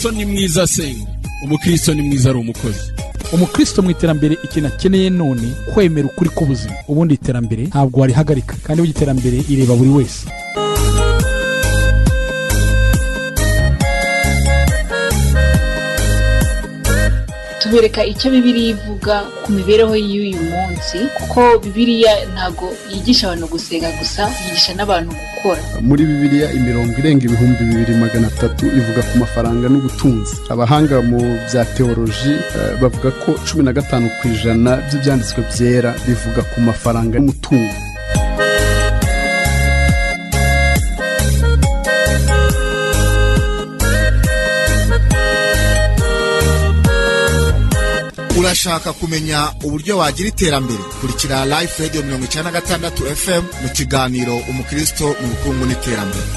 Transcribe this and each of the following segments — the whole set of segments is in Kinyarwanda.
Umukristo ni mwiza asenga, umukristo ni mwiza ari umukozi. Umukristo mu iterambere, ikintu akeneye none kwemera ukuri k'ubuzima. Ubundi iterambere ntabwo warihagarika, kandi burya iterambere ireba buri wese. Tubereka icyo Bibiliya ivuga ku mibereho y'uyu munsi, kuko Bibiliya ntabwo yigisha abantu gusenga gusa, yigisha n'abantu gukora. Muri Bibiliya imirongo irenga 2300 ivuga ku mafaranga n'ubutunzi. Abahanga mu bya teoloji bavuga ko 15% by'ibyanditswe byera bivuga ku mafaranga n'umutungo. Urashaka kumenya uburyo wagira iterambere? Kurikira Life Radio 96 FM mu kiganiro Umukristo mu bukungu n'iterambere.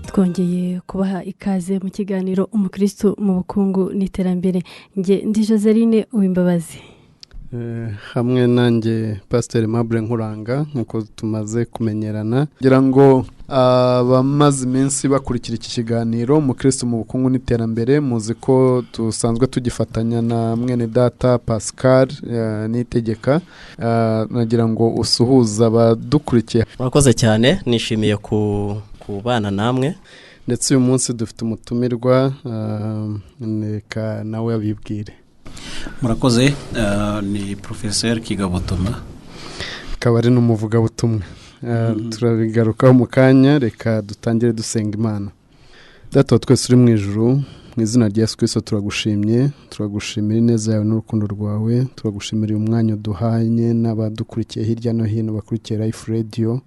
Twongeye kubaha ikaze mu kiganiro Umukristo mu bukungu n'iterambere. Nge ndi Joseline Uwimbabazi. Hamwe nanjye Pasiteri Mabure Nkuranga, nk'uko tumaze kumenyerana. Kugira ngo abamaze iminsi bakurikira iki kiganiro Umukristo mu bukungu n'iterambere, muzi ko dusanzwe tugifatanya na mwene data Pascal Nitegeka. Nagira ngo usuhuze abadukurikiye. Murakoze cyane, nishimiye kubana namwe. Ndetse uyu munsi dufite umutumirwa, reka nawe abibwire. Murakoze, ni Porofeseri Kigabo Toma. Akaba ari n'umuvugabutumwa, turabigarukaho mu kanya. Reka dutangire dusenga Imana. Data wa twese uri mu ijuru, mu izina rya Yesu Kristo turagushimye, turagushimira ineza yawe n'urukundo rwawe, turagushimira uyu mwanya uduhanye n'abadukurikiye hirya no hino bakurikiye Life Radio.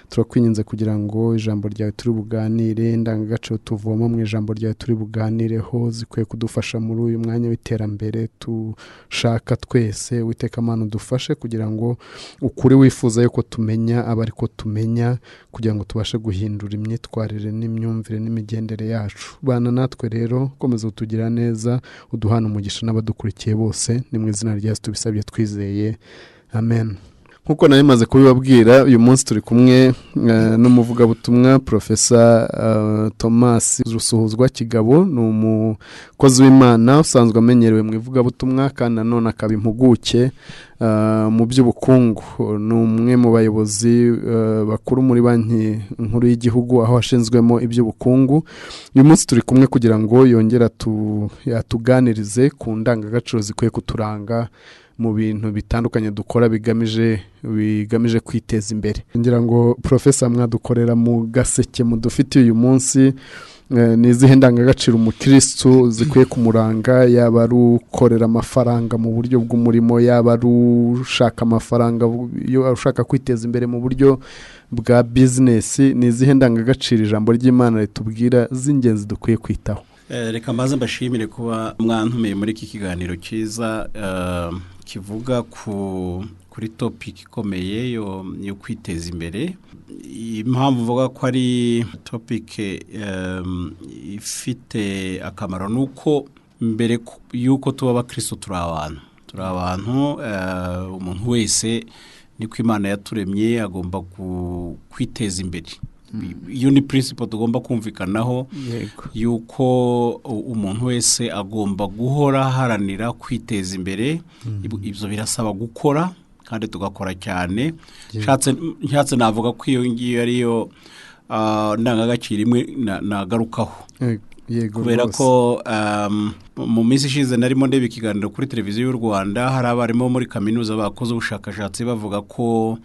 Turakwinginze kugira ngo ijambo ryawe turi buganire, indangagaciro tuvoma mu ijambo ryawe turi buganireho zikwiye kudufasha muri uyu mwanya w'iterambere dushaka twese. Uwiteka Mana, udufashe kugira ngo ukuri wifuza yuko tumenya abe ariko tumenya, kugira ngo tubashe guhindura imyitwarire n'imyumvire n'imigendere yacu. Bana natwe rero, komeza utugira neza, uduhana umugisha n'abadukurikiye bose. Ni mu izina rya Yesu tubisabye twizeye, amen. Nk'uko nari maze kubibabwira, uyu munsi turi kumwe n'umuvugabutumwa Profesa Thomas Rusuhuzwa Kigabo. Ni umukozi w'Imana usanzwe amenyerewe mu ivugabutumwa, kandi nanone akaba impuguke mu by'ubukungu. Ni umwe mu bayobozi bakuru muri Banki Nkuru y'igihugu, aho ashinzwemo iby'ubukungu. Uyu munsi turi kumwe kugira ngo yongere atuganirize ku ndangagaciro zikwiye kuturanga mu bintu bitandukanye dukora bigamije kwiteza imbere. Ngira ngo Profesa mwadukorera mu gaseke mudufitiye uyu munsi, ni izihe ndangagaciro umukirisitu zikwiye kumuranga, yaba ari ukorera amafaranga mu buryo bw'umurimo, yaba ari ushaka amafaranga, ushaka kwiteza imbere mu buryo bwa bizinesi? Ni izihe ndangagaciro ijambo ry'Imana ritubwira z'ingenzi dukwiye kwitaho? Reka mbanze mbashimire kuba mwantumiye muri iki kiganiro cyiza kivuga kuri topic ikomeye yo kwiteza imbere. Impamvu mvuga ko ari topic ifite akamaro ni uko mbere y'uko tuba abakristo turi abantu, turi abantu. Umuntu wese niko Imana yaturemye, agomba kwiteza imbere. Iyo ni principle tugomba kumvikanaho, yuko umuntu wese agomba guhora aharanira kwiteza imbere. Ibyo birasaba gukora kandi tugakora cyane. Nshatse navuga ko iyo ngiyo ariyo ndangagaciro imwe nagarukaho. Kubera ko mu minsi ishize narimo ndeba ikiganiro kuri televiziyo y'u Rwanda, hari abarimu muri kaminuza bakoze ubushakashatsi bavuga ko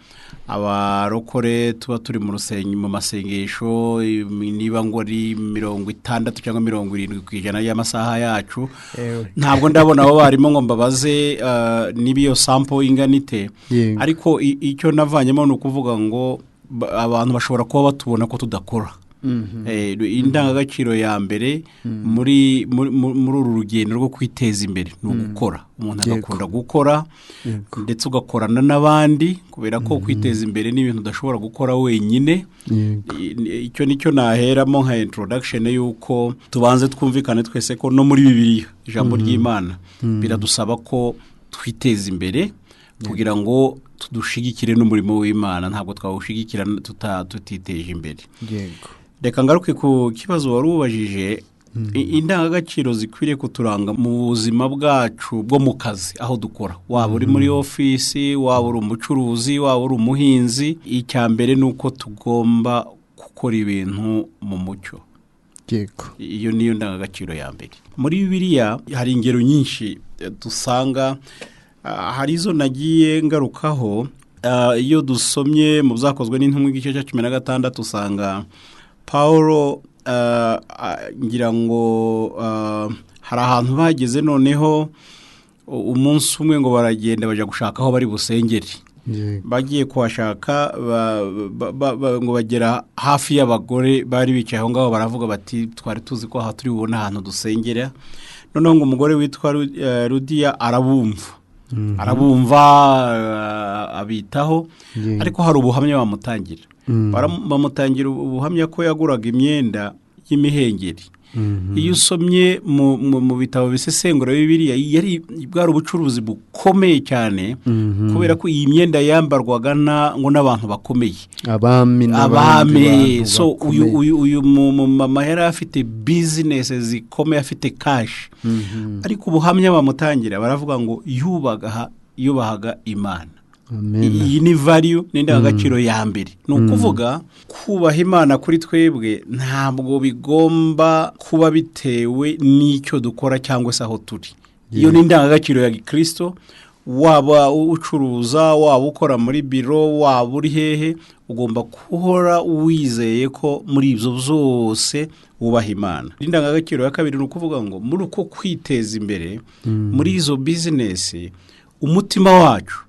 abarokore tuba turi mu rusengero mu masengesho niba ngo ari 60 cyangwa 70% y'amasaha yacu. Ntabwo ndabona abo barimo ngo mbabaze niba iyo sample ingana ite, ariko icyo navanyemo ni ukuvuga ngo abantu bashobora kuba batubona ko tudakora. Indangagaciro ya mbere muri uru rugendo rwo kwiteza imbere ni ugukora. Umuntu agakunda gukora ndetse ugakorana n'abandi, kubera ko kwiteza imbere ni ibintu udashobora gukora wenyine. Icyo nicyo naheramo nka introduction y'uko tubanze twumvikane twese ko no muri Bibiliya ijambo ry'Imana biradusaba ko twiteza imbere kugira ngo tudushigikire n'umurimo w'Imana. Ntabwo twawushigikira tutiteje imbere. Reka ngaruke ku kibazo wari ubajije. Indangagaciro zikwiriye kuturanga mu buzima bwacu bwo mu kazi aho dukora, waba uri muri ofisi, waba uri umucuruzi, waba uri umuhinzi, icya mbere ni uko tugomba gukora ibintu mu mucyo. Iyo niyo ndangagaciro ya mbere. Muri Bibiliya hari ingero nyinshi dusanga, hari izo nagiye ngarukaho. Iyo dusomye mu byakozwe n'intumwa igice cya 16 usanga Paul ngira ngo hari ahantu bageze noneho umunsi umwe ngo baragenda bajya gushaka aho bari busengere. Bagiye kuhashaka ngo bagera hafi y'abagore bari bicaye aho ngaho, baravuga bati twari tuzi ko aha turi bubone ahantu dusengera. Noneho ngo umugore witwa Rudiya arabumva abitaho, ariko hari ubuhamya bamutangira. Bamutangira ubuhamya ko yaguraga imyenda y'imihengeri. Iyo usomye mu bitabo bisesengura Bibiliya, yari bwari ubucuruzi bukomeye cyane, kubera ko iyi myenda yambarwaga ngo n'abantu bakomeye, abami. So uyu mama yari afite bizinesi zikomeye, afite kashi. Ariko ubuhamya bamutangira baravuga ngo yubahaga Imana. Iyi ni value, ni indangagaciro ya mbere. Ni ukuvuga kubaha Imana kuri twebwe ntabwo bigomba kuba bitewe n'icyo dukora cyangwa se aho turi. Iyo ni indangagaciro ya gikristo. Waba ucuruza, waba ukora muri biro, waba uri hehe, ugomba guhora wizeye ko muri ibyo byose wubaha Imana. Indangagaciro ya kabiri ni ukuvuga ngo muri uko kwiteza imbere muri izo bizinesi, umutima wacu,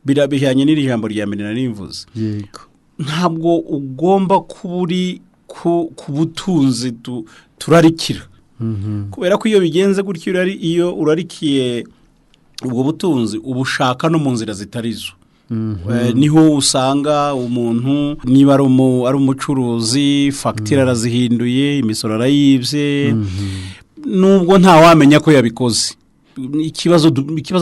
bijyanye n'iri jambo rya mbere narivuze, ntabwo ugomba kuba uri ku butunzi turarikira, kubera ko iyo bigenze gutyo, iyo urarikiye ubwo butunzi ubushaka no mu nzira zitari zo. Niho usanga umuntu niba ari umucuruzi, fagitire arazihinduye, imisoro arayibye, nubwo ntawamenya ko yabikoze. Ikibazo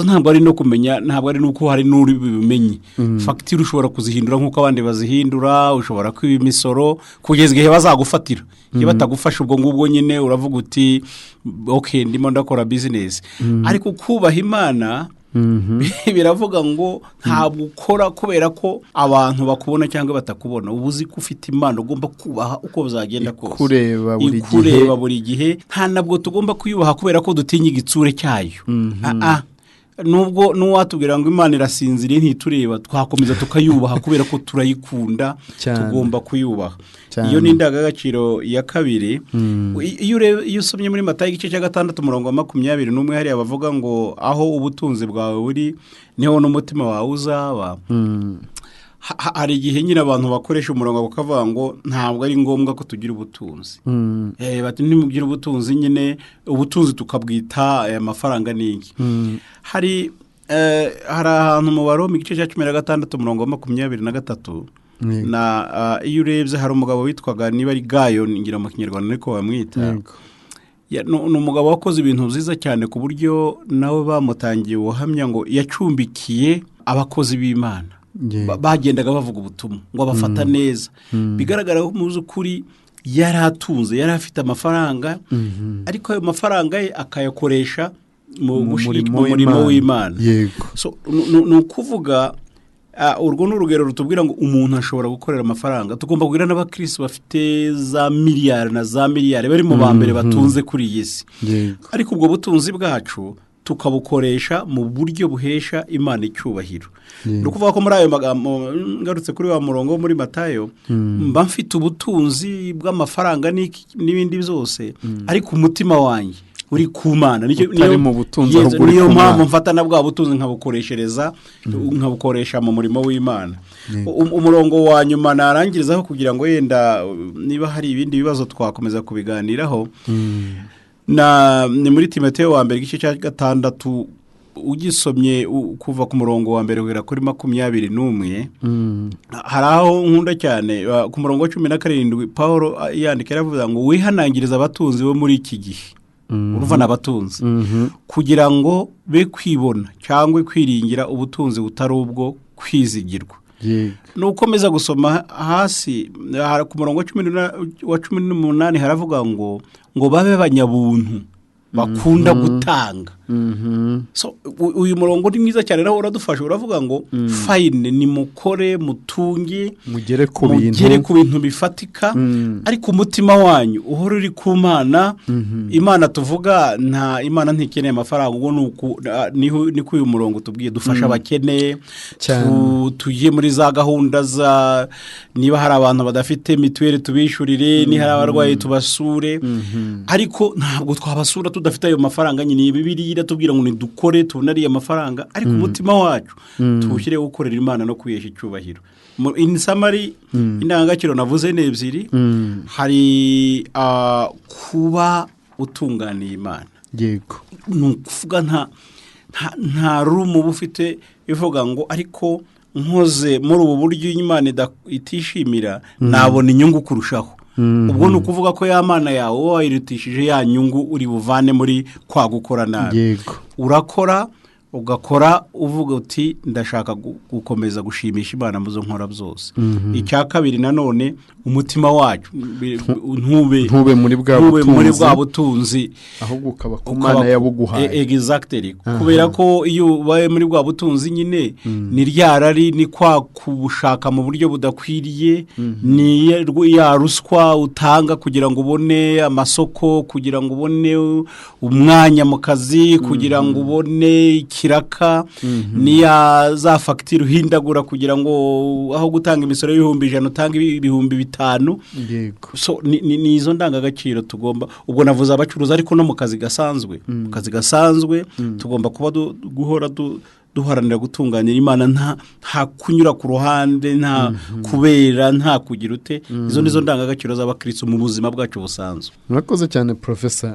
ntabwo ari no kumenya, ntabwo ari nuko hari n'uri bubimenye. Fagitire ushobora kuzihindura nk'uko abandi bazihindura, ushobora kwiba imisoro kugeza igihe bazagufatira. Iyo batagufasha ubwo ngubwo nyine uravuga uti ok, ndimo ndakora bizinesi. Ariko kubaha Imana biravuga ngo ntabwo ukora kubera ko abantu bakubona cyangwa batakubona. Uba uzi ko ufite Imana ugomba kubaha uko bizagenda kose, ikureba buri gihe. Nta nabwo tugomba kuyubaha kubera ko dutinya igitsure cyayo. Nubwo n'uwatubwira ngo Imana irasinziriye ntitureba, twakomeza tukayubaha kubera ko turayikunda, tugomba kuyubaha. Iyo ni indangagaciro ya kabiri. Iyo usomye muri Matayo igice cya 6 umurongo wa 21, hariya bavuga ngo aho ubutunzi bwawe buri niho n'umutima wawe uzaba. Hari igihe nyine abantu bakoresha umurongo bakavuga ngo ntabwo ari ngombwa ko tugira ubutunzi. Ntimugira ubutunzi nyine, ubutunzi tukabwita amafaranga n'iki. Hari ahantu mu Baroma igice cya 16 umurongo wa 23, na iyo urebye hari umugabo witwaga niba ari Gayo, ngira mu Kinyarwanda ariko bamwita, ni umugabo wakoze ibintu byiza cyane ku buryo nawe bamutangiye ubuhamya ngo yacumbikiye abakozi b'Imana bagendaga bavuga ubutumwa, ngo abafata neza. Bigaragara ko mu by'ukuri yari atunze, yari afite amafaranga, ariko ayo mafaranga ye akayakoresha mu murimo w'Imana. Ni ukuvuga urwo ni urugero rutubwira ngo umuntu ashobora gukorera amafaranga. Tugomba kugira n'abakirisitu bafite za miliyari na za miliyari bari mu ba mbere batunze kuri iyi si, ariko ubwo butunzi bwacu tukabukoresha mu buryo buhesha Imana icyubahiro. Ni ukuvuga ko muri ayo magambo ngarutse kuri wa murongo muri Matayo, mba mfite ubutunzi bw'amafaranga n'ibindi byose, ariko umutima wanjye Uri ku Mana. Utari mu butunzi, Yes, ahubwo uri niyo ku mpamvu Mana. mfata na bwa butunzi nkabukoresha mu murimo w'Imana. Umurongo wa nyuma narangirizaho, kugira ngo yenda niba hari ibindi bibazo twakomeza kubiganiraho, ni muri Timoteyo wa mbere, igice cya 6, ugisomye kuva ku murongo wa 1 kugera kuri 21. Hari aho nkunda cyane, ku murongo wa 17, Paul yandika yaravuga ngo: "Wihanangiriza abatunzi bo muri iki gihe," urumva ni abatunzi, "kugira ngo be kwibona cyangwa kwiringira ubutunzi butari ubwo kwizigirwa." Nukomeza gusoma hasi ku murongo wa 18, haravuga ngo babe abanyabuntu, bakunda gutanga. So, uyu murongo ni mwiza cyane, nawe uradufasha. Uravuga ngo fine, nimukore, mutunge, mugere ku mugere bintu ku bintu bifatika, ariko umutima wanyu uhora uri ku Mana. Imana tuvuga, nta Imana ntikeneye amafaranga. Ubwo ni uku, niko uyu murongo tubwiye: dufashe abakene, tujye muri za gahunda za niba hari abantu badafite mituweli tubishyurire, niba hari abarwayi tubasure. Ariko ntabwo twabasura tudafite ayo mafaranga nyine. Bibiliya iratubwira ngo nidukore tubone ariya mafaranga, ariko umutima wacu tuwushyire gukorera Imana no kwihesha icyubahiro. In summary, indangagaciro navuze ni ebyiri. Hari kuba utunganiye Imana, ni ukuvuga nta room uba ufite ivuga ngo ariko nkoze muri ubu buryo Imana itishimira nabona inyungu kurushaho. Ubwo ni ukuvuga ko ya Mana yawe uba wayirutishije ya nyungu uri buvane muri kwa gukora nabi. Urakora, ugakora uvuga uti: "Ndashaka gukomeza gushimisha Imana mu zo nkora byose." Icya kabiri nanone, umutima wacu ntube ntube muri bwa ntube muri butunzi, bwa butunzi, ahubwo ukaba ku Mana yabuguhaye. Exactly, kubera ko iyo ubaye muri bwa butunzi nyine, ni rya rari, ni kwa kubushaka mu buryo budakwiriye, ni ya ruswa utanga kugira ngo ubone amasoko, kugira ngo ubone umwanya mu kazi, kugira ngo ubone ikiraka, ni ya za fagitire uhindagura kugira ngo aho gutanga imisoro y'100,000 utange 5000. So ni izo ndangagaciro tugomba. Ubwo navuze abacuruzi, ariko no mu kazi gasanzwe, mu kazi gasanzwe tugomba kuba guhora duharanira gutunganira Imana, nta kunyura ku ruhande, nta kubera, nta kugira ute. Izo nizo ndangagaciro z'abakristo mu buzima bwacu busanzwe. Murakoze cyane, Professor.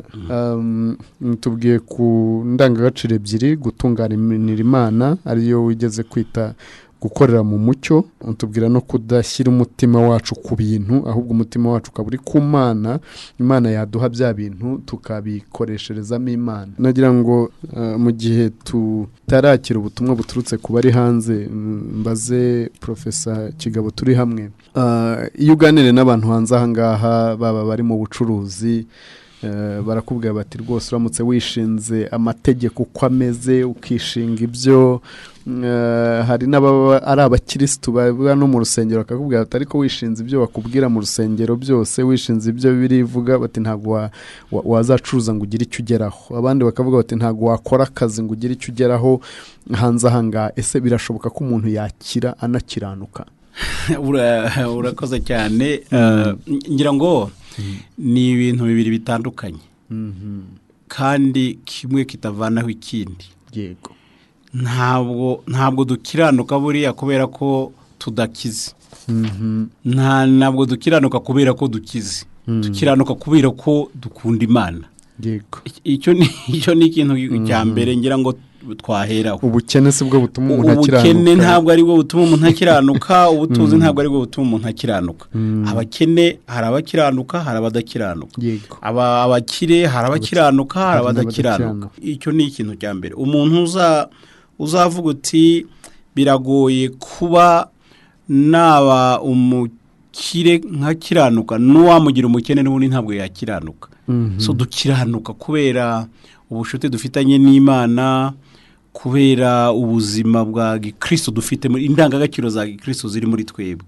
Tubwiye ku ndangagaciro ebyiri: gutunganira Imana, ariyo wigeze kwita gukorera mu mucyo, utubwira no kudashyira umutima wacu ku bintu, ahubwo umutima wacu ukaba uri ku Mana. Imana yaduha bya bintu tukabikoresherezamo Imana. Nagira ngo mu gihe tutarakira ubutumwa buturutse ku bari hanze, mbaze Professor Kigabo turi hamwe. Iyo uganiriye n'abantu hanze aha ngaha, baba bari mu bucuruzi, barakubwira bati: "Rwose uramutse wishinze amategeko uko ameze, ukishinga ibyo," hari n'ababa ari abakirisitu baba no mu rusengero, bakakubwira bati: "Ariko wishinze ibyo bakubwira mu rusengero byose, wishinze ibyo birivuga," bati, "ntabwo wazacuruza ngo ugire icyo ugeraho." Abandi bakavuga bati: "Ntabwo wakora akazi ngo ugire icyo ugeraho hanze aha ngaha." Ese birashoboka ko umuntu yakira anakiranuka? Urakoze cyane. Ngira ngo ni ibintu bibiri bitandukanye kandi kimwe kitavanaho ikindi. Ntabwo dukiranuka buriya kubera ko tudakize. Ntabwo dukiranuka kubera ko dukize. Dukiranuka kubera ko dukunda Imana. Icyo ni ikintu cya mbere ngira ngo twaheraho. Ubukene si bwo butuma umuntu Ubukene akiranuka. ntabwo ari bwo butuma umuntu akiranuka, ubutunzi ntabwo ari bwo butuma umuntu akiranuka. Abakene hari abakiranuka, hari abadakiranuka. Abakire hari abakiranuka, hari Hari abadakiranuka. n'abadakiranuka. Icyo ni ikintu cya mbere. Umuntu uzavuga uti: "Biragoye kuba naba umukire nkakiranuka," n'uwamugira umukene n'ubundi ntabwo yakiranuka. So dukiranuka kubera ubucuti dufitanye n'Imana, kubera ubuzima bwa gikristo dufite, muri indangagaciro za gikristo ziri muri twebwe.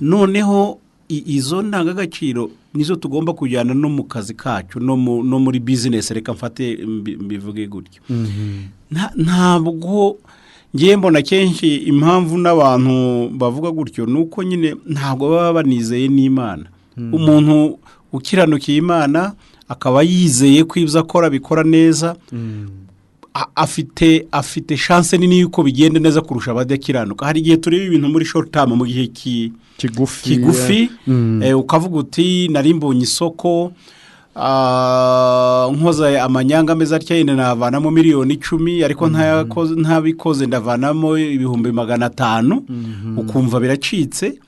Noneho izo ndangagaciro nizo tugomba kujyana no mu kazi kacu, no muri business. Reka mfate mbivuge gutyo. Ntabwo ngiye mbona kenshi impamvu n'abantu bavuga gutyo ni uko nyine ntabwo baba banizeye n'Imana. Umuntu ukiranukiye Imana Akaba yizeye ko ibyo akora bikora neza, afite chance nini y'uko bigenda neza kurusha abadakiranuka. Hari igihe tureba ibintu muri short term, mu gihe kigufi. Kigufi. Ukavuga uti: "Nari mbonye isoko, nkoza amanyanga ameze atya, yenda navanamo miliyoni 10, ariko ntabikoze ndavanamo 500,000." Ukumva biracitse,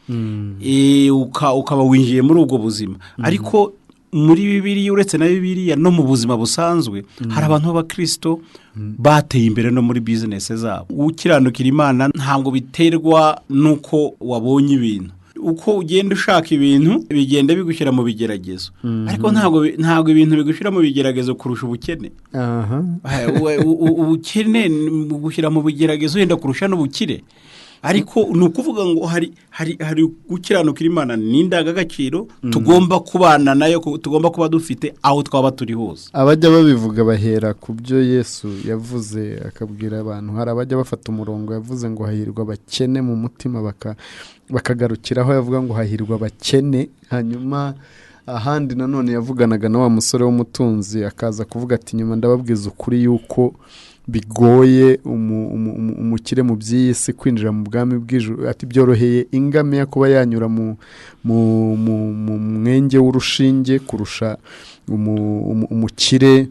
ukaba winjiye muri ubwo buzima. Ariko muri Bibiliya, uretse na Bibiliya, no mu buzima busanzwe, hari abantu b'abakirisito bateye imbere no muri bizinesi zabo. Ukiranukira Imana ntabwo biterwa n'uko wabonye ibintu. Uko ugenda ushaka ibintu, bigenda bigushyira mu bigeragezo, ariko ntabwo ibintu bigushyira mu bigeragezo kurusha ubukene. Ubukene bugushyira mu bigeragezo wenda kurusha n'ubukire. Ariko ni ukuvuga ngo hari gukiranukira Imana ni indangagaciro tugomba kubana nayo, tugomba kuba dufite aho twaba turi hose. Abajya babivuga bahera ku byo Yesu yavuze akabwira abantu. Hari abajya bafata umurongo yavuze ngo hahirwa abakene mu mutima, bakagarukiraho yavuga ngo hahirwa abakene. Hanyuma ahandi nanone yavuganaga na wa musore w'umutunzi, akaza kuvuga ati: "Nyuma ndababwiza ukuri yuko bigoye umukire mu by'iyi si kwinjira mu bwami bw'ijuru." Ati: "Byoroheye ingamiya kuba yanyura mu mwenge w'urushinge kurusha umukire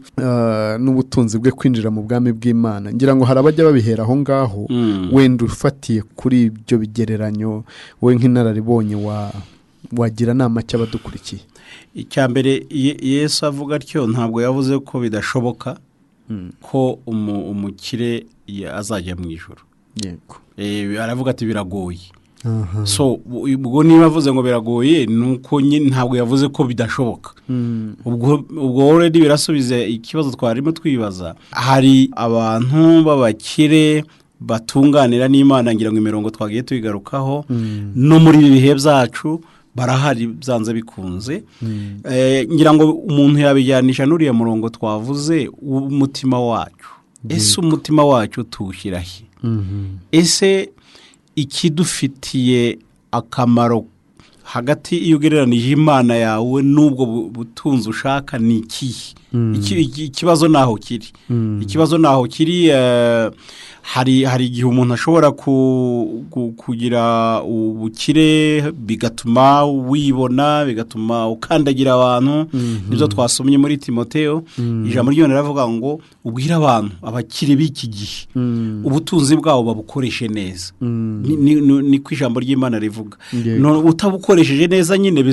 n'ubutunzi bwe kwinjira mu bwami bw'Imana." Ngira ngo hari abajya babihera aho ngaho. Wenda ufatiye kuri ibyo bigereranyo, wowe nk'inararibonye wagira nama ki abadukurikiye? Icya mbere, Yesu avuga atyo ntabwo yavuze ko bidashoboka ko umukire azajya mu ijuru. Aravuga ati: "Biragoye." So ubwo niba avuze ngo biragoye, ni uko nyine ntabwo yavuze ko bidashoboka. Ubwo already birasubiza ikibazo twarimo twibaza. Hari abantu b'abakire batunganira n'Imana, ngira ngo imirongo twagiye tuyigarukaho. No muri ibi bihe byacu barahari byanze bikunze. Ngira ngo umuntu yabijyanisha n'uriya murongo twavuze w'umutima wacu. Ese umutima wacu tuwushyira he? Ese ikidufitiye akamaro hagati iyo ugereranije Imana yawe n'ubwo butunzi ushaka ni ikihe? Ikibazo naho kiri, ikibazo naho kiri. Hari igihe umuntu ashobora kugira ubukire bigatuma wibona, bigatuma ukandagira abantu. Nibyo twasomye muri Timoteo. Ijambo ry'Imana riravuga ngo ubwire abantu abakire b'iki gihe ubutunzi bwabo babukoreshe neza. Niko ijambo ry'Imana rivuga. Utabukoresheje neza nyine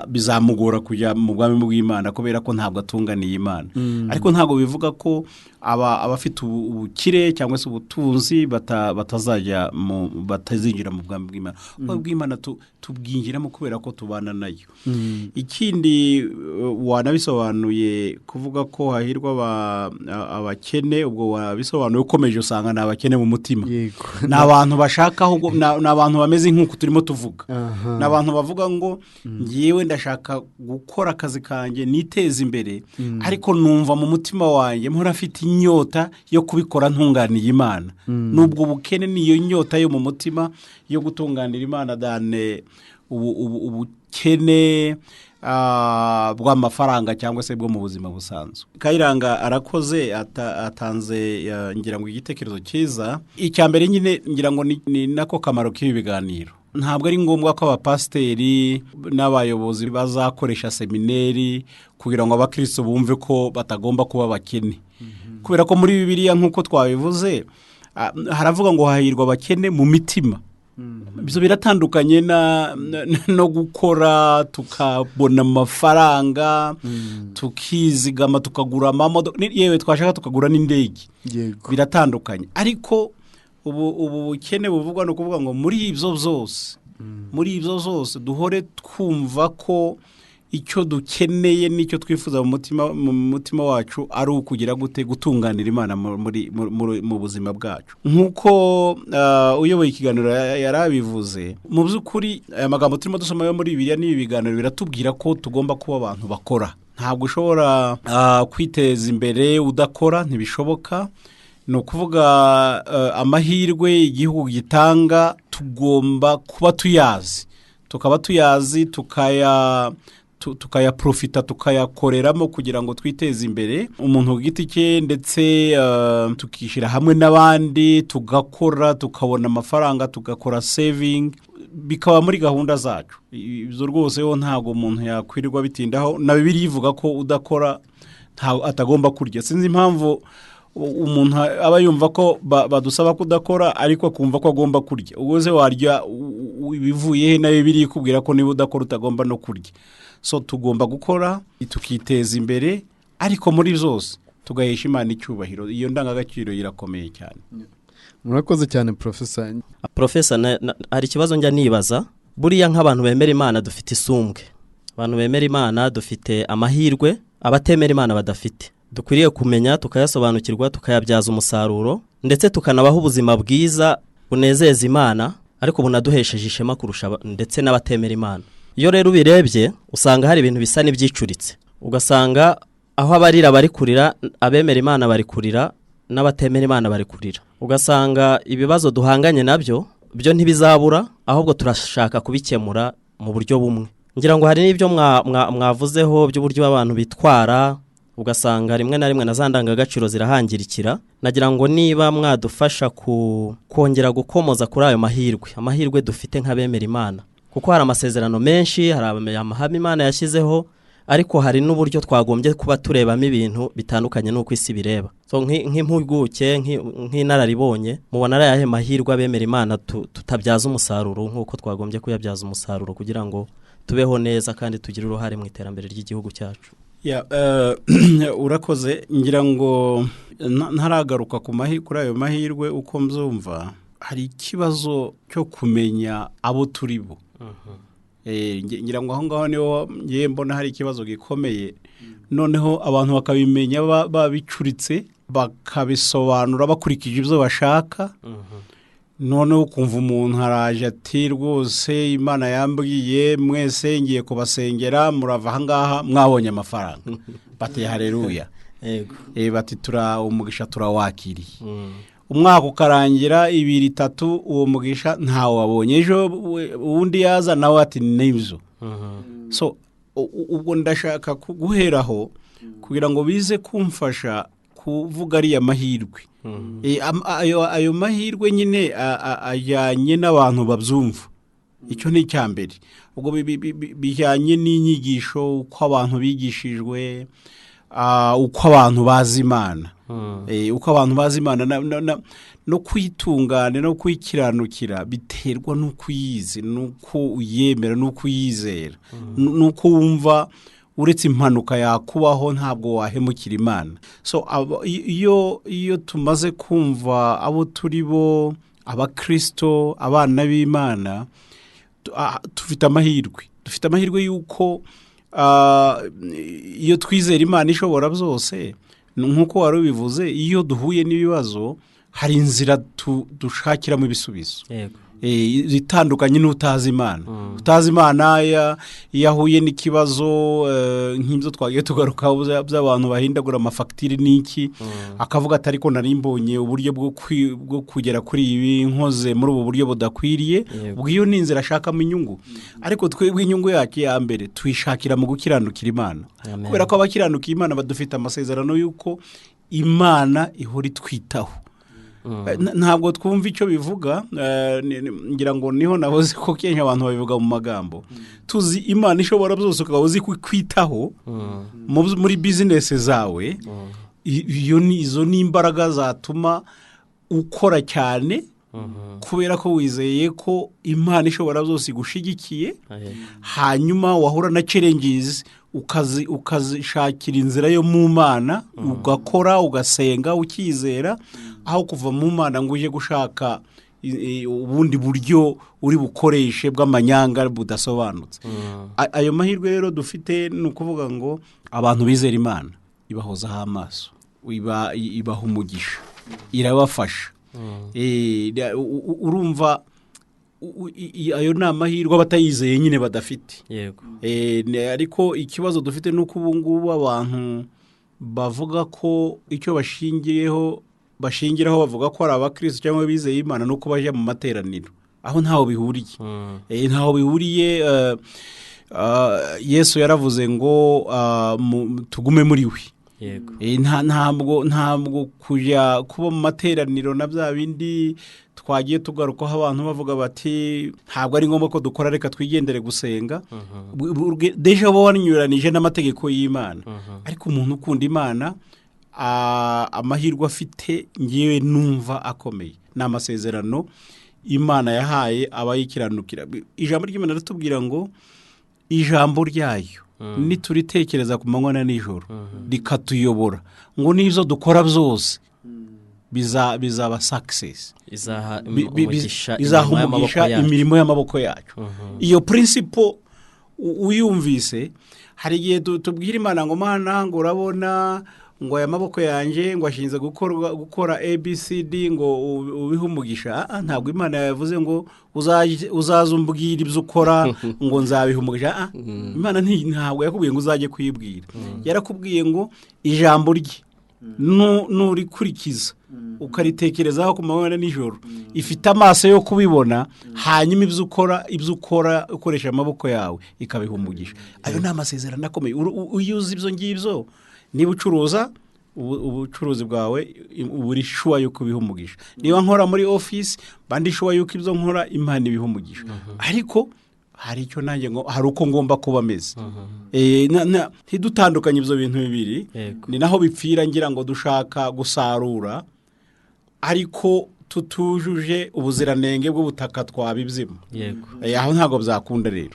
bizamugora kujya mu bwami bw'Imana, kubera ko ntabwo atunganiye Imana. Ariko ntabwo bivuga ko abafite ubukire cyangwa se ubutunzi batazajya mu batazinjira mu bwami bw'Imana. Ubwami bw'Imana tubwinjiramo kubera ko tubana nayo. Ikindi, wanabisobanuye kuvuga ko hahirwa abakene. Ubwo wabisobanuye ukomeje, usanga ni abakene mu mutima. Ni abantu bashaka ahubwo ni abantu bameze nk'uku turimo tuvuga. Ni abantu bavuga ngo: "Ngewe ndashaka gukora akazi kanjye niteze imbere, ariko numva mu mutima wanjye mpora afite inyota yo kubikora ntunganiye Imana." Nubwo bukene, niyo nyota yo mu mutima yo gutunganira Imana, dane ubukene bw'amafaranga cyangwa se bwo mu buzima busanzwe. Kayiranga arakoze, atanze ngira ngo igitekerezo cyiza. Icya mbere nyine ngira ngo ni nako kamaro k'ibi biganiro. Ntabwo ari ngombwa ko abapasiteri n'abayobozi bazakoresha semineri kugira ngo abakristo bumve ko batagomba kuba abakene, kubera ko muri Bibiliya, nk'uko twabivuze, haravuga ngo hahirwa abakene mu mitima. Ibyo biratandukanye no gukora tukabona amafaranga, tukizigama, tukagura amamodoka, yewe twashaka tukagura n'indege. Biratandukanye. Ariko ubu bukene buvugwa ni ukuvuga ngo muri ibyo zose duhore twumva ko icyo dukeneye n'icyo twifuza mu mutima wacu ari ukugira gute? Gutunganira Imana mu buzima bwacu. Nk'uko uyoboye ikiganiro yarabivuze, mu by'ukuri aya magambo turimo dusoma yo muri Bibiliya n'ibi biganiro biratubwira ko tugomba kuba abantu bakora. Ntabwo ushobora kwiteza imbere udakora, ntibishoboka. Ni ukuvuga amahirwe igihugu gitanga tugomba kuba tuyazi, tukaba tuyazi, tukaya Tukayaprofita, tukayakoreramo kugira ngo twiteze imbere, umuntu ku giti cye, ndetse tukishyira hamwe n'abandi, tugakora, tukabona amafaranga, tugakora saving, bikaba muri gahunda zacu. Ibyo rwose ho ntabwo umuntu yakwirirwa bitindaho. Na Bibiliya ivuga ko udakora atagomba kurya. Sinzi impamvu umuntu aba yumva ko badusaba kudakora, ariko akumva ko agomba kurya. Ubwo se warya ibivuye he? Na Bibiliya ikubwira ko niba udakora utagomba no kurya. So tugomba gukora tukiteza imbere, ariko muri zose tugahesha Imana icyubahiro. Iyo ndangagaciro irakomeye cyane. Murakoze cyane, Profesa. Profesa, hari ikibazo njya nibaza. Buriya nk'abantu bemera Imana dufite isumbwe, abantu bemera Imana dufite amahirwe abatemera Imana badafite. Dukwiriye kumenya, tukayasobanukirwa, tukayabyaza umusaruro, ndetse tukanabaho ubuzima bwiza bunezeza Imana, ariko bunaduhesheje ishema kurusha ndetse n'abatemera Imana. Iyo rero ubirebye, usanga hari ibintu bisa n'ibyicuritse, ugasanga aho abarira bari kurira, abemera Imana bari kurira n'abatemera Imana bari kurira, ugasanga ibibazo duhanganye nabyo byo ntibizabura, ahubwo turashaka kubikemura mu buryo bumwe. Ngira ngo hari n'ibyo mwavuzeho by'uburyo abantu bitwara, ugasanga rimwe na rimwe na za ndangagaciro zirahangirikira. Nagira ngo niba mwadufasha ku kongera gukomoza kuri ayo mahirwe dufite nk'abemera Imana, kuko hari amasezerano menshi, hari amahame Imana yashyizeho, ariko hari n'uburyo twagombye kuba turebamo ibintu bitandukanye n'uko isi bireba. So nk'impuguke, nk'inararibonye, mubona ari ayahe mahirwe abemera Imana tutabyaza umusaruro nk'uko twagombye kuyabyaza umusaruro, kugira ngo tubeho neza kandi tugire uruhare mu iterambere ry'igihugu cyacu? Ya, urakoze. Ngira ngo ntaragaruka kuri ayo mahirwe uko mbyumva, hari ikibazo cyo kumenya abo turi bo. Ngira ngo aho ngaho niho ngiye mbona hari ikibazo gikomeye. Noneho abantu bakabimenya babicuritse, bakabisobanura bakurikije ibyo bashaka. Noneho ukumva umuntu araje ati: "Rwose Imana yambwiye, mwese ngiye kubasengera, murava aha ngaha mwabonye amafaranga." Bati: "Hareruya!" Bati: "Tura umugisha turawakiriye." Umwaka ukarangira, 2, 3, uwo mugisha ntawe wabonye. Ejo uwundi yaza nawe ati: "Nibyo." So ubwo ndashaka guheraho kugira ngo bize kumfasha kuvuga ariya mahirwe. Ayo mahirwe nyine ajyanye n'abantu babyumva. Icyo ni icya mbere. Ubwo bijyanye n'inyigisho, uko abantu bigishijwe, uko abantu bazi Imana. Uko abantu bazi Imana no kuyitungana no kuyikiranukira biterwa n'uko uyizi, n'uko uyemera, n'uko uyizera, n'uko wumva uretse impanuka yakubaho ntabwo wahemukira Imana. So iyo tumaze kumva abo turi bo, Abakirisito, abana b'Imana, dufite amahirwe y'uko iyo twizera Imana ishobora byose, nk'uko wari ubivuze, iyo duhuye n'ibibazo hari inzira dushakiramo ibisubizo itandukanye n'utazi Imana. Utazi Imana iyo ahuye n'ikibazo nk'ibyo twagiye tugarukaho by'abantu bahindagura amafagitire n'iki, akavuga ati: "Ariko nari mbonye uburyo bwo kugera kuri ibi nkoze muri ubu buryo budakwiriye." Ubwo iyo ni inzira ashakamo inyungu, ariko twebwe inyungu yacu ya mbere tuyishakira mu gukiranukira Imana. Amen. Kubera ko abakiranukiye Imana badufite amasezerano y'uko Imana ihora itwitaho. Ntabwo twumva icyo bivuga. Ngira ngo niho nahoze ko kenshi abantu babivuga mu magambo. Tuzi Imana ishobora byose, ukaba uzi kwitaho muri bizinesi zawe. Izo ni imbaraga zatuma ukora cyane, kubera ko wizeye ko Imana ishobora byose igushigikiye. Hanyuma wahura na challenges, ukazishakira inzira yo mu Mana, ugakora, ugasenga, ukizera, aho kuva mu Mana ngo ujye gushaka ubundi buryo uri bukoreshe bw'amanyanga budasobanutse. Ayo mahirwe rero dufite ni ukuvuga ngo abantu bizera Imana ibahozaho amaso, ibaha umugisha, irabafasha. Urumva ayo ni amahirwe abatayizeye nyine badafite. Ariko ikibazo dufite ni uko ubu ngubu abantu bavuga ko icyo bashingiraho bavuga ko ari Abakirisitu cyangwa bizeye Imana ni uko bajya mu materaniro, aho ntaho bihuriye. Ntaho bihuriye. Yesu yaravuze ngo tugume muri we. Yego. Ntabwo kujya kuba mu materaniro na bya bindi twagiye tugarukaho, abantu bavuga bati ntabwo ari ngombwa ko dukora, reka twigendere gusenga. Déjà uba wanyuranije n'amategeko y'Imana. Ariko umuntu ukunda Imana, amahirwe afite, ngewe numva akomeye, ni amasezerano Imana yahaye abayikiranukira. Ijambo ry'Imana riratubwira ngo ijambo ryayo nituritekereza ku manywa na nijoro, rikatuyobora, ngo n'ibyo dukora byose bizaba success. Izaha umugisha bizaha imirimo y'amaboko umugisha yacu. Imirimo y'amaboko yacu. Iyo principle uyumvise, hari igihe tubwira Imana ngo: "Mana," ngo, "urabona," ngo, "aya maboko yanjye," ngo, "ashinzwe gukora ABCD," ngo, "ubihe umugisha." Ntabwo Imana yavuze ngo uzaze umbwira ibyo ukora ngo nzabiha umugisha. Imana ntabwo yakubwiye ngo uzajye kuyibwira. Yarakubwiye ngo ijambo rye nurikurikiza, ukaritekerezaho ku manywa na nijoro, ifite amaso yo kubibona, hanyuma ibyo ukora ukoresha amaboko yawe ikabiha umugisha. Ayo ni amasezerano akomeye. Iyo uzi ibyo ngibyo, niba ucuruza, ubucuruzi bwawe uba uri sure yuko ubiha umugisha. Niba nkora muri ofisi, mba ndi sure yuko ibyo nkora Imana ibiha umugisha. Ariko hari icyo nanjye ngo hari uko ngomba kuba ameze. Ntidutandukanye ibyo bintu bibiri. Ni naho bipfira, ngira ngo dushaka gusarura ariko tutujuje ubuziranenge bw'ubutaka twabibyimo. Aho ntabwo byakunda rero.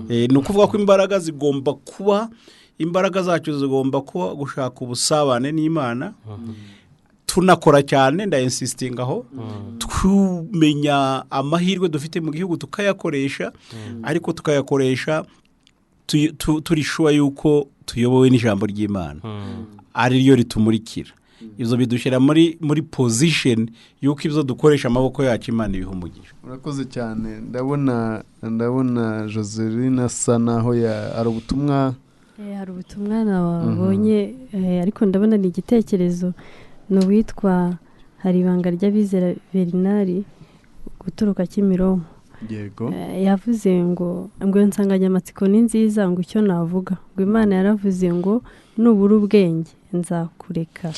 Ni ukuvuga ko imbaraga zigomba kuba, imbaraga zacu zigomba kuba gushaka ubusabane n'Imana, tunakora cyane, ndayinsisitinga aho, tumenya amahirwe dufite mu gihugu tukayakoresha, ariko tukayakoresha turi sure yuko tuyobowe n'ijambo ry'Imana, ari ryo ritumurikira. Ibyo bidushyira muri position y'uko ibyo dukoresha amaboko yacu Imana ibiha umugisha. Urakoze cyane. Ndabona Joseline asa naho hari ubutumwa. Hari ubutumwa nabonye, ariko ndabona ni igitekerezo. Ni uwitwa Hari Ibanga ry'Abizera Bernard guturuka Kimironko. Yavuze ngo iyo nsanganyamatsiko ni nziza, ngo icyo navuga, ngo Imana yaravuze ngo nubura ubwenge nzakureka,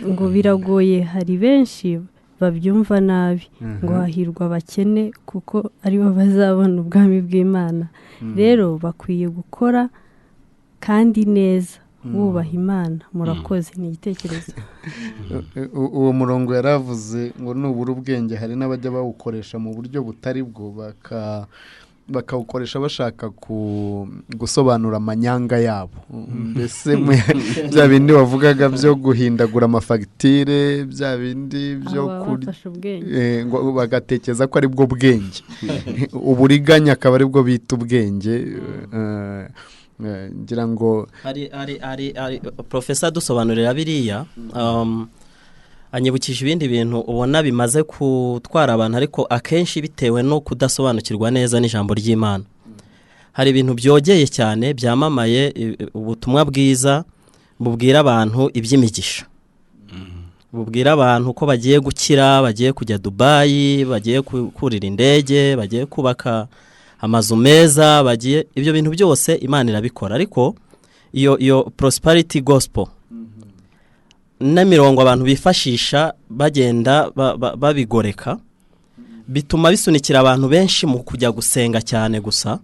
ngo biragoye, hari benshi babyumva nabi, ngo hahirwa abakene kuko aribo bazabona ubwami bw'Imana. Rero bakwiye gukora kandi neza, bubaha Imana. Murakoze, ni igitekerezo. Uwo murongo yaravuze ngo nubura ubwenge, hari n'abajya bawukoresha mu buryo butari bwo, bakawukoresha bashaka gusobanura amanyanga yabo, mbese bya bindi wavugaga byo guhindagura amafagitire, bya bindi byo Abo baba kurya bafashe ubwenge. Ngo bagatekereza ko ari bwo bwenge, uburiganya akaba ari bwo bita ubwenge. Ngira ngo Hari professor dusobanurira biriya, anyibukije ibindi bintu ubona bimaze gutwara abantu, ariko akenshi bitewe no kudasobanukirwa neza n'ijambo ry'Imana. Hari ibintu byogeye cyane byamamaye, ubutumwa bwiza bubwira abantu iby'imigisha, bubwira abantu ko bagiye gukira, bagiye kujya Dubayi, bagiye kurira indege, bagiye kubaka amazu meza, bagiye ibyo bintu byose Imana irabikora. Ariko iyo prosperity gospel n'imirongo abantu bifashisha bagenda babigoreka, bituma bisunikira abantu benshi mu kujya gusenga cyane gusa,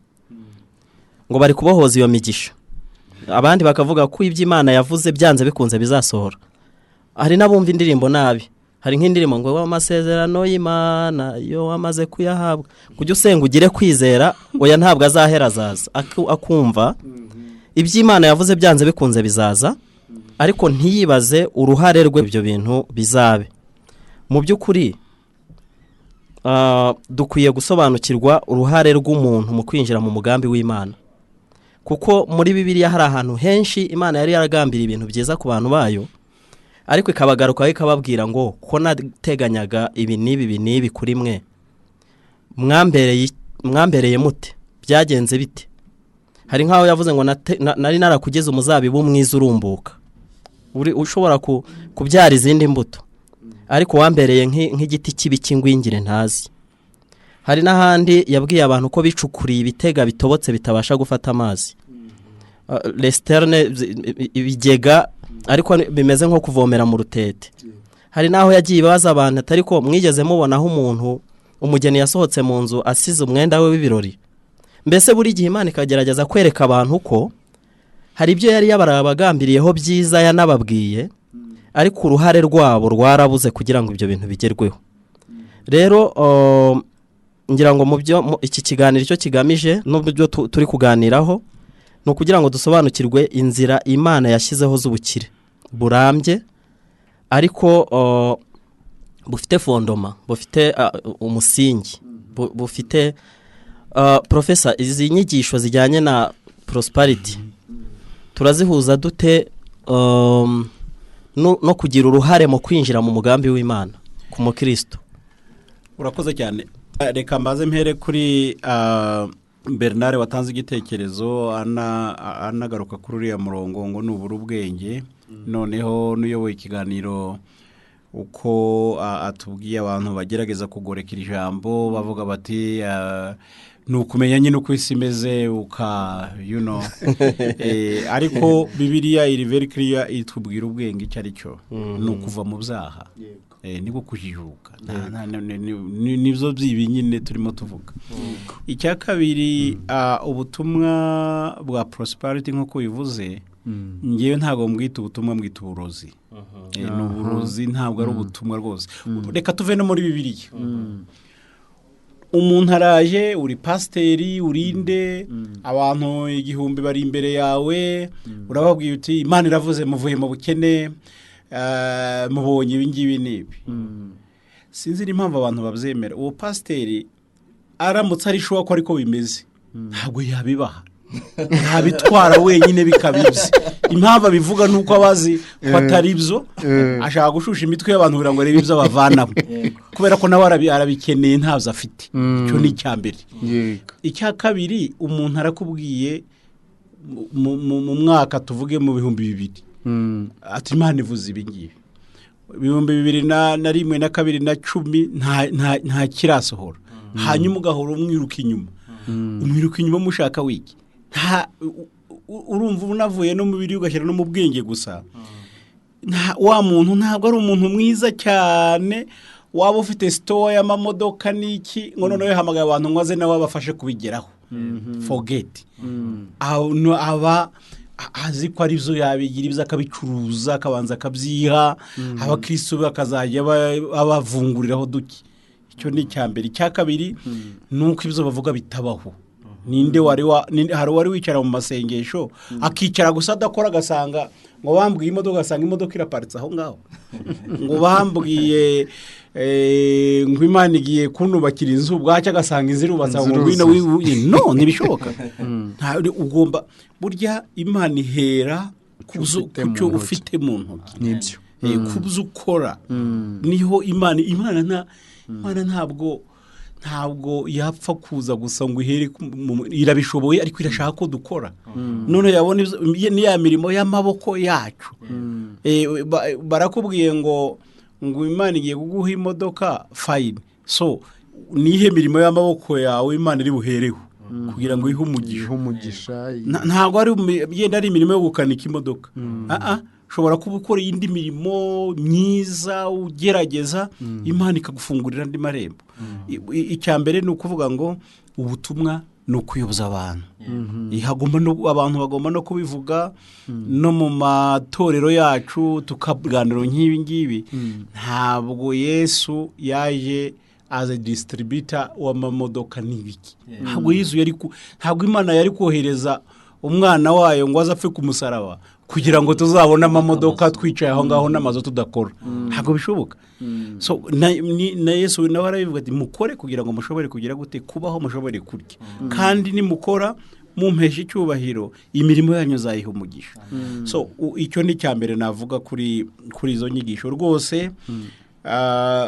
ngo bari kubohoza iyo migisha. Abandi bakavuga ko ibyo Imana yavuze byanze bikunze bizasohora. Hari n'abumva indirimbo nabi. Hari nk'indirimbo ngo amasezerano y'Imana iyo wamaze kuyahabwa, kujya usenga ugire kwizera, oya, ntabwo azahera azaza. Akumva ibyo Imana yavuze byanze bikunze bizaza, ariko ntiyibaze uruhare rwe ibyo bintu bizabe. Mu by'ukuri dukwiye gusobanukirwa uruhare rw'umuntu mu kwinjira mu mugambi w'Imana, kuko muri Bibiliya hari ahantu henshi Imana yari yaragambiriye ibintu byiza ku bantu bayo, ariko ikabagarukaho ikababwira ngo ko nateganyaga ibi n'ibi, ibi n'ibi kuri mwe, mwambereye mute? Byagenze bite? Hari nk'aho yavuze ngo nari narakugeze umuzabibu mwiza urumbuka, uri ushobora kubyara izindi mbuto, ariko wambereye nk'igiti kibi cy'ingwingire ntazi. Hari n'ahandi yabwiye abantu ko bicukuriye ibitega bitobotse bitabasha gufata amazi, citernes, ibigega, ariko bimeze nko kuvomera mu rutete. Hari n'aho yagiye ibaza abantu atari ko mwigeze mubonaho umuntu umugeni yasohotse mu nzu asize umwenda we w'ibirori. Mbese buri gihe Imana ikagerageza kwereka abantu ko hari ibyo yari yabarabagambiriyeho byiza, yanababwiye, ariko uruhare rwabo rwarabuze kugira ngo ibyo bintu bigerweho. Rero ngira ngo mu byo iki kiganiro icyo kigamije n'ubyo turi kuganiraho ni ukugira ngo dusobanukirwe inzira Imana yashyizeho z'ubukire burambye, ariko bufite fondement, bufite umusingi, bufite professor, izi nyigisho zijyanye na prosperity turazihuza dute no kugira uruhare mu kwinjira mu mugambi w'Imana ku mukristo? Urakoze cyane. Reka mbaze mpere kuri Bernard watanze igitekerezo, anagaruka kuri uriya murongo ngo nubura ubwenge. Noneho n'uyoboye ikiganiro uko atubwiye abantu bagerageza kugoreka iri jambo, bavuga bati ni ukumenya nyine uko isi imeze uka ariko Bibiliya iri very clear, itubwira ubwenge icyo ari cyo: ni ukuva mu byaha, niko kujijuka. Nibyo byibi nyine turimo tuvuga. Icya kabiri, ubutumwa bwa prosperity nk'uko bivuze, ngewe ntabwo mbwita ubutumwa, mbwita uburozi. Ni uburozi, ntabwo ari ubutumwa rwose. Reka tuve no muri Bibiliya. Umuntu araje, uri pasiteri, urinde abantu 1000 bari imbere yawe, urababwiye uti Imana iravuze, muvuye mu bukene, mubonye ibi ngibi n'ibi. Sinzi n'impamvu abantu babyemera. Uwo pasiteri aramutse ari sure ko ariko bimeze, ntabwo yabibaha, ntabitwara wenyine bikaba ibye. Impamvu abivuga ni uko abazi ko atari byo, ashaka gushusha imitwe y'abantu kugira ngo arebe ibyo abavanamo, kubera ko nawe arabikeneye, ntabyo afite. Icyo ni icya mbere. Icya kabiri, umuntu arakubwiye mu mwaka, tuvuge mu 2000, ati Imana ivuze ibi ngibi. 2001 na 2 na 10 nta kirasohora. Hanyuma ugahora umwiruka inyuma, umwiruka inyuma mushaka wiki? Nta urumva unavuye no mu biri ugashyira no mu bwenge gusa. Wa muntu ntabwo ari umuntu mwiza cyane waba ufite store y'amamodoka n'iki, ngo noneho yahamagaye abantu ngo aze nawe abafashe kubigeraho. Forget. Aba azi ko ari byo yabigira ibyo, akabicuruza, akabanza akabyiha abakirisitu be, bakazajya abavunguriraho duke. Icyo ni icya mbere. Icya kabiri ni uko ibyo bavuga bitabaho. Ninde wari wa hari uwari wicara mu masengesho, akicara gusa adakora, agasanga ngo bambwiye imodoka, agasanga imodoka iraparitse aho ngaho, ngo bambwiye ngo Imana igiye kunubakira inzu, bwacya agasanga inzu irubatse aho, ngo ngwino no ntibishoboka. Ugomba burya Imana ihera ku ufite mu cyo ntoki. ufite mu ntoki. Nibyo. Ku byo ukora niho Imana ntabwo yapfa kuza gusa ngo ihere irabishoboye, ariko irashaka ko dukora. None yabona niya mirimo y'amaboko yacu. Barakubwiye ngo Imana igiye kuguha imodoka, fine. So nihe mirimo y'amaboko yawe Imana iri buhereho kugira ngo ihe umugisha? Ihe umugisha. Ntabwo ari yenda ari imirimo yo gukanika imodoka. Ah, ushobora kuba ukora indi mirimo myiza, ugerageza, Imana ikagufungurira andi marembo. Icya mbere ni ukuvuga ngo ubutumwa ni ukuyoboza abantu. Abantu bagomba no kubivuga no mu matorero yacu, tukaganira nk'ibi ngibi. Ntabwo Yesu yaje as a distributor w'amamodoka n'ibiki. Ntabwo Yesu yari ntabwo Imana yari kohereza umwana wayo ngo aze apfe ku musaraba kugira ngo tuzabone amamodoka twicaye aho ngaho n'amazu tudakora. Ntabwo bishoboka. So na Yesu nawe arabivuga ati mukore kugira ngo mushobore kugira gute? Kubaho, mushobore kurya, kandi nimukora mumpesha icyubahiro, imirimo yanyu izayiha umugisha. So icyo ni icya mbere navuga kuri izo nyigisho rwose.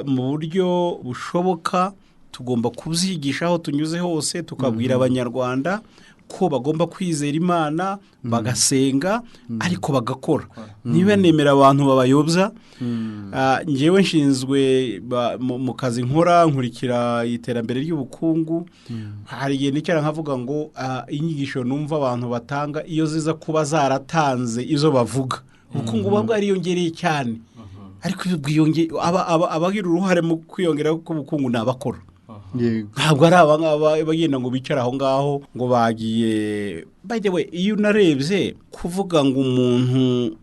Mu buryo bushoboka. Tugomba kubyigisha aho tunyuze hose, tukabwira Abanyarwanda ko bagomba kwizera Imana, bagasenga, ariko bagakora. Niba nemera abantu babayobya. Njyewe nshinzwe mu kazi nkora, nkurikira iterambere ry'ubukungu. Hari igihe nicara nkavuga ngo inyigisho numva abantu batanga, iyo ziza kuba zaratanze izo bavuga, ubukungu buba bwariyongereye cyane. Ariko iyo abagira uruhare mu kwiyongera k'ubukungu ni abakora, ntabwo ari aba ngaba bagenda ngo bicare aho ngaho ngo bagiye. By the way, iyo unarebye, kuvuga ngo umuntu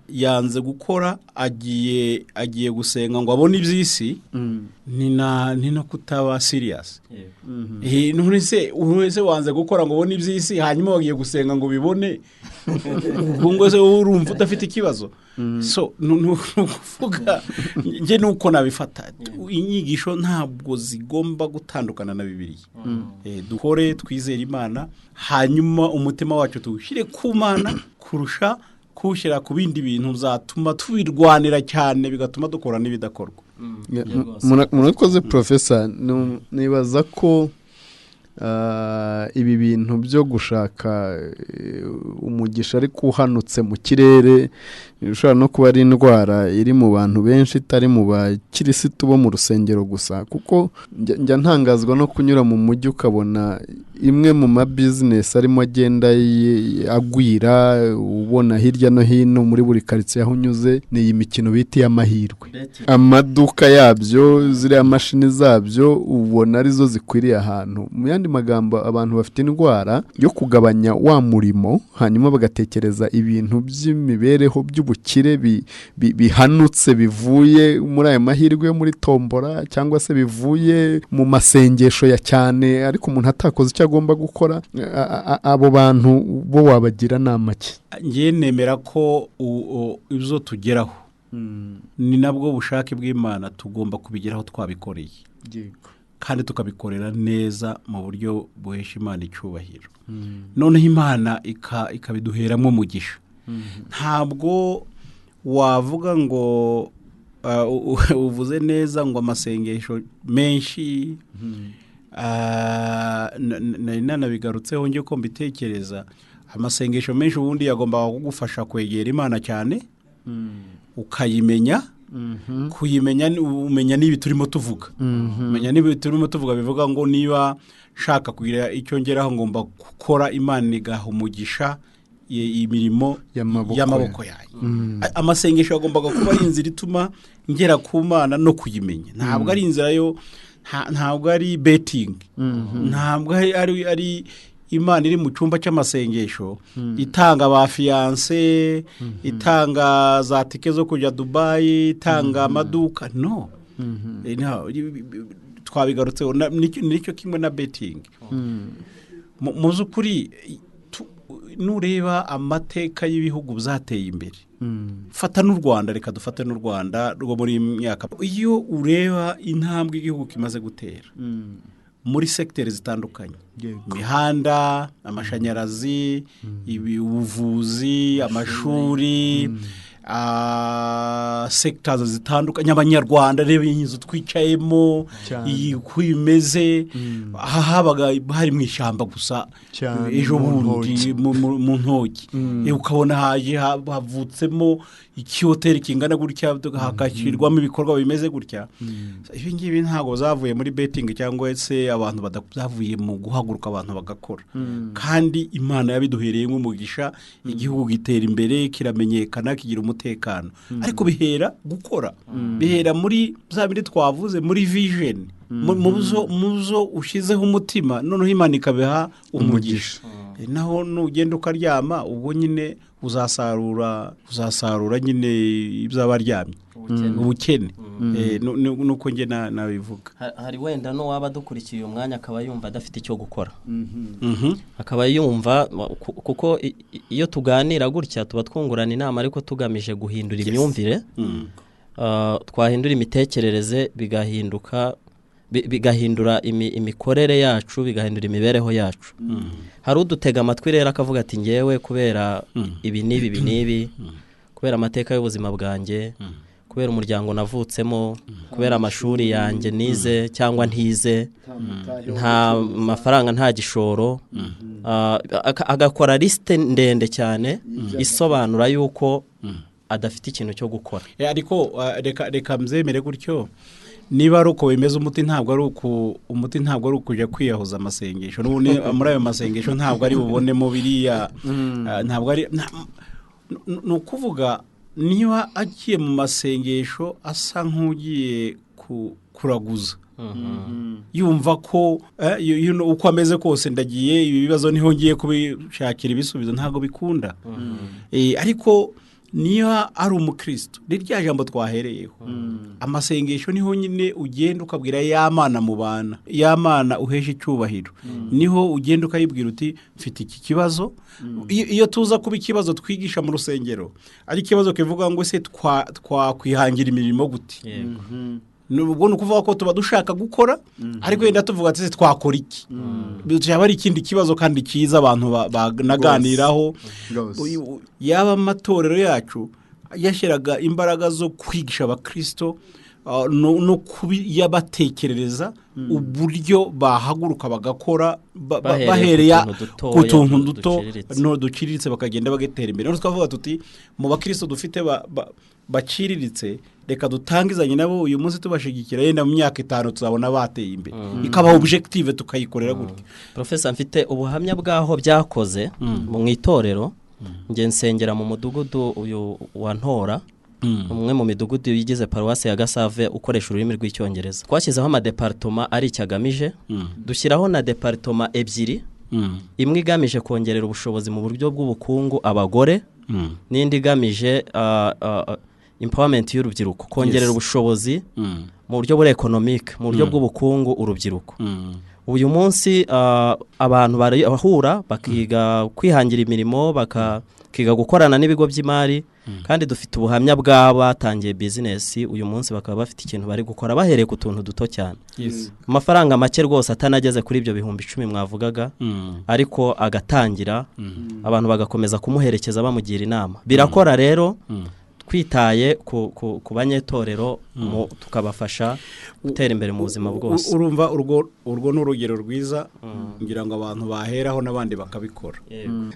yanze gukora, agiye gusenga ngo abone iby'isi, ni no kutaba serious. None se umuntu wese wanze gukora ngo ubone iby'isi, hanyuma wagiye gusenga ngo ubibone, ubwo ngo se wowe urumva udafite ikibazo? So ni ukuvuga, njye nuko nabifata, inyigisho ntabwo zigomba gutandukana na Bibiliya. Dukore, twizere Imana, hanyuma umutima wacu tuwushyire ku Mana kurusha kuwushyira ku bindi bintu byatuma tubirwanira cyane, bigatuma dukora n'ibidakorwa. Murakoze, Professor. Nibaza ko ibi bintu byo gushaka umugisha ariko uhanutse mu kirere bishobora no kuba ari indwara iri mu bantu benshi, itari mu bakirisitu bo mu rusengero gusa, kuko njya ntangazwa no kunyura mu mujyi ukabona imwe mu ma business arimo agenda agwira, ubona hirya no hino muri buri karitsiye aho unyuze, ni iyi mikino bita iy'amahirwe. Amaduka yabyo, ziriya mashini zabyo, ubona arizo zikwiriye ahantu. Mu yandi magambo, abantu bafite indwara yo kugabanya wa murimo, hanyuma bagatekereza ibintu by'imibereho by'ubukire bihanutse, bivuye muri aya mahirwe yo muri tombora cyangwa se bivuye mu masengesho ya cyane, ariko umuntu atakoze icyo agomba gukora. Abo bantu bo wabagira nama ki? Ngiye nemera ko ibyo tugeraho ni nabwo bushake bw'Imana. Tugomba kubigeraho twabikoreye kandi tukabikorera neza mu buryo buhesha Imana icyubahiro, noneho Imana ikabiduheramo umugisha. Ntabwo wavuga ngo uvuze neza ngo amasengesho menshi. Nari nanabigarutseho njye ko mbitekereza. Amasengesho menshi ubundi yagombaga kugufasha kwegera Imana cyane, ukayimenya. Kuyimenya umenya n'ibi turimo tuvuga. Umenya n'ibi turimo tuvuga, bivuga ngo niba nshaka kugira icyo ngeraho, ngomba gukora, Imana igaha umugisha imirimo y'amaboko yanjye. Amasengesho yagombaga kuba ari inzira ituma ngera ku Mana no kuyimenya. Ntabwo ari inzira yo ntabwo ari betting, ntabwo ari Imana iri mu cyumba cy'amasengesho itanga ba fiancé, itanga za ticket zo kujya Dubayi, itanga amaduka. No. Twabigarutseho, nicyo kimwe na betting. Mu by'ukuri, nureba amateka y'ibihugu byateye imbere, fata n'u Rwanda, reka dufate n'u Rwanda rwo muri iyi myaka, iyo ureba intambwe igihugu kimaze gutera muri segiteri zitandukanye, imihanda, amashanyarazi, ubuvuzi, amashuri, sectors zitandukanye, Abanyarwanda, reba iyi nzu twicayemo, iyi uko imeze, aha habaga hari mu ishyamba gusa ejo mu bundi ntoki. Mu ntoki. Ukabona haje havutsemo ikihoteli kingana gutya, hagashyirwamo ibikorwa bimeze gutya. Ibi ngibi ntabwo zavuye muri betting cyangwa se abantu byavuye mu guhaguruka, abantu bagakora, kandi Imana yabiduhereye nk'umugisha, igihugu gitera imbere, kiramenyekana, kigira umutekano. Ariko bihera gukora, bihera muri bya bindi twavuze, muri vision, mu zo ushyizeho umutima, noneho Imana ikabiha umugisha. Naho nugenda ukaryama, ubwo nyine uzasarura nyine iby'abaryamye, ubukene. Nuko njye nabivuga. Hari wenda n'uwaba adukurikiye uyu mwanya akaba yumva adafite icyo gukora, akaba yumva kuko iyo tuganira gutya tuba twungurana inama, ariko tugamije guhindura imyumvire. Twahindura imitekerereze, bigahinduka, bigahindura imikorere yacu, bigahindura imibereho yacu. Hari udutega amatwi rero akavuga ati: "Ngewe kubera ibi n'ibi, ibi n'ibi, kubera amateka y'ubuzima bwanjye, Kubera umuryango navutsemo, kubera amashuri yanjye nize cyangwa ntize, nta mafaranga, nta gishoro. Agakora liste ndende cyane isobanura yuko adafite ikintu cyo gukora. Ariko reka mzemere gutyo, niba ari uko bimeze, umuti ntabwo ari ukujya kwiyahuza amasengesho. N'ubundi muri ayo masengesho ntabwo ari bubonemo biriya, ntabwo ari, ni ukuvuga niba agiye mu masengesho asa nk'ugiye kuraguza, yumva ko uko ameze kose ndagiye, ibi bibazo niho ngiye kubishakira ibisubizo, ntabwo bikunda. Ariko niba ari umukristo, ni rya jambo twahereyeho, amasengesho niho nyine ugenda ukabwira ya Mana mubana, ya Mana uhesha icyubahiro, niho ugenda ukayibwira uti mfite iki kibazo. Iyo tuza kuba ikibazo twigisha mu rusengero ari ikibazo kivuga ngo se twakwihangira imirimo gute, ubwo ni ukuvuga ko tuba dushaka gukora, ariko yenda tuvuga ati twakora iki, byaba ari ikindi kibazo kandi cyiza abantu banaganiraho. Yaba amatorero yacu yashyiraga imbaraga zo kwigisha abakristo no kuyabatekerereza uburyo bahaguruka bagakora bahereye ku tuntu duto no duciriritse, bakagenda bagatera imbere. Twavuga tuti mu bakristo dufite baciriritse, reka dutangizanye nabo uyu munsi tubashigikira, yenda mu myaka 5 tuzabona bateye imbere, ikaba objective tukayikorera gutyo. Professor, mfite ubuhamya bwaho byakoze mu itorero. Nge nsengera mu mudugudu uyu wa Ntora, umwe mu midugudu yigize paruwasi ya Gasave ukoresha ururimi rw'Icyongereza. Twashyizeho amadepartoma ari icyagamije, dushyiraho na departoma 2, imwe igamije kongerera ubushobozi mu buryo bw'ubukungu abagore, n'indi igamije empowerment y'urubyiruko, kongerera ubushobozi mu buryo buri economic, mu buryo bw'ubukungu urubyiruko. Uyu munsi abantu barahura bakiga kwihangira imirimo, bakiga gukorana n'ibigo by'imari, kandi dufite ubuhamya bw'abatangiye business uyu munsi bakaba bafite ikintu bari gukora bahereye ku tuntu duto cyane. Amafaranga make rwose atanageze kuri ibyo 10,000 mwavugaga, ariko agatangira, abantu bagakomeza kumuherekeza bamugira inama. Birakora rero, twitaye ku banyetorero, tukabafasha gutera imbere mu buzima bwose. Urumva urwo ni urugero rwiza, ngira ngo abantu baheraho n'abandi bakabikora.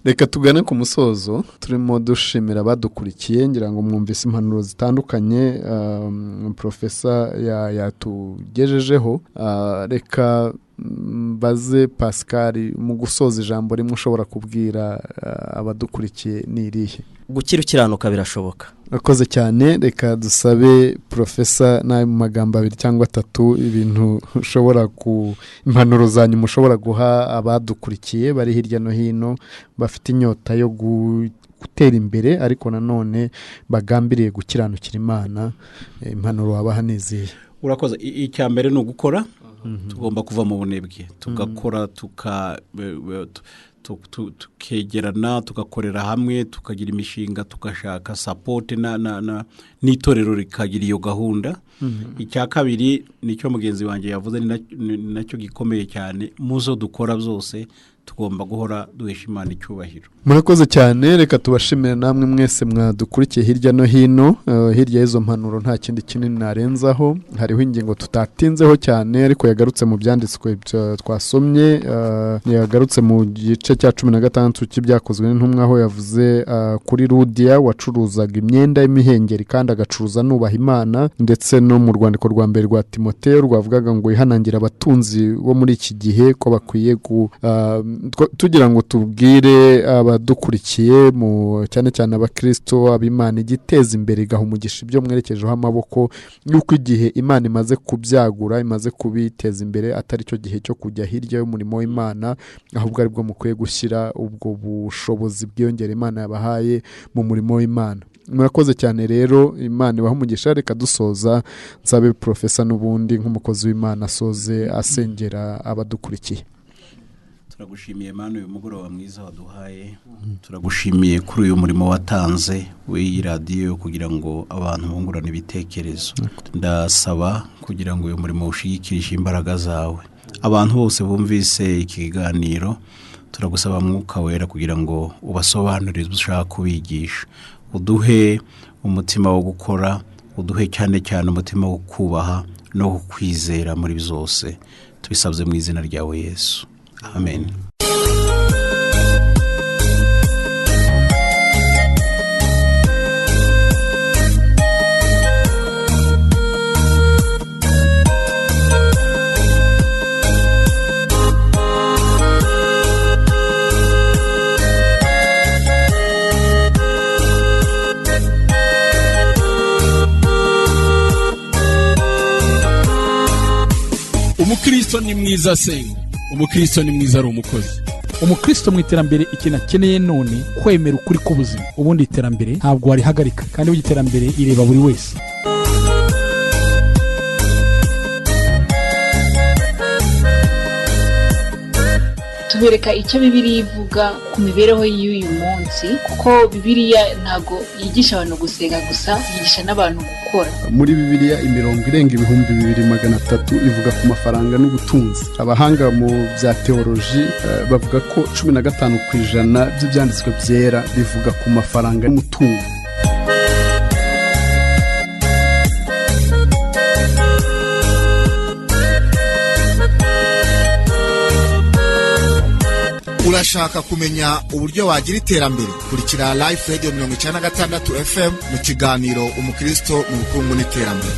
Reka tugane ku musozo, turimo dushimira abadukurikiye, ngira ngo mwumvise impanuro zitandukanye profesa yatugejejeho. Reka mbaze Pascal, mu gusoza ijambo rimwe ushobora kubwira abadukurikiye ni irihe? Gukira ukiranuka birashoboka. Urakoze cyane. Reka dusabe profesa nawe mu magambo 2 cyangwa 3 ibintu ushobora ku impanuro zanyu mushobora guha abadukurikiye bari hirya no hino bafite inyota yo gutera imbere ariko nanone bagambiriye gukiranukira Imana, impanuro wabaha nizihe? Urakoze. Icya mbere ni ugukora. Tugomba kuva mu bunebwe, tugakora, tukegerana, tugakorera hamwe, tukagira imishinga, tugashaka support n'itorero rikagira iyo gahunda. Icya kabiri nicyo mugenzi wanjye yavuze, ni nacyo gikomeye cyane, muzo dukora byose tugomba guhora duhesha Imana icyubahiro. Murakoze cyane. Reka tubashimire namwe mwese mwadukurikiye hirya no hino. Hirya y'izo mpanuro nta kindi kinini narenzaho, hariho ingingo tutatinzeho cyane ariko yagarutse mu byanditswe twasomye, yagarutse mu gice cya 16 cy'ibyakozwe n'intumwa, aho yavuze kuri Ludiya wacuruzaga imyenda y'imihengeri kandi agacuruza nubaha Imana, ndetse no mu rwandiko rwa mbere rwa Timoteyo rwavugaga ngo ihanangira abatunzi bo muri iki gihe ko bakwiye tugira ngo tubwire abadukurikiye mu cyane cyane abakristo ab'Imana igiteza imbere igaha umugisha ibyo mwerekejeho amaboko, yuko igihe Imana imaze kubyagura, imaze kubiteza imbere, atari cyo gihe cyo kujya hirya y'umurimo w'Imana, ahubwo aribwo mukwiye gushyira ubwo bushobozi bwiyongera Imana yabahaye mu murimo w'Imana. Murakoze cyane rero, Imana ibahe umugisha. Reka dusoza nsabe profesa n'ubundi nk'umukozi w'Imana asoze asengera abadukurikiye. Turagushimiye Mana uyu mugoroba mwiza waduhaye, turagushimiye kuri uyu murimo watanze w'iyi radiyo kugira ngo abantu bungurane ibitekerezo. Ndasaba kugira ngo uyu murimo ushyigikirishe imbaraga zawe. Abantu bose bumvise iki kiganiro, turagusaba Mwuka Wera kugira ngo ubasobanurire ibyo ushaka kubigisha, uduhe umutima wo gukora, Uduhe cyane cyane umutima wo kubaha no kwizera muri byose. Tubisabye mu izina ryawe Yesu, amen. Umukristo ni mwiza asenga, umukristo ni mwiza ari umukozi. Umukristo mu iterambere ikintu akeneye none kwemera ukuri k'ubuzima. Ubundi iterambere ntabwo warihagarika, kandi burya iterambere ireba buri wese. Tubereka icyo Bibiliya ivuga ku mibereho y'uyu munsi, kuko Bibiliya ntabwo yigisha abantu gusenga gusa, yigisha n'abantu gukora. Muri Bibiliya imirongo irenga 2300 ivuga ku mafaranga n'ubutunzi. Abahanga mu bya teoloji bavuga ko 15% by'ibyanditswe byera bivuga ku mafaranga n'umutungo. Urashaka kumenya uburyo wagira iterambere? Kurikira Life Radio 96 FM mu kiganiro Umukristo mu bukungu n'iterambere.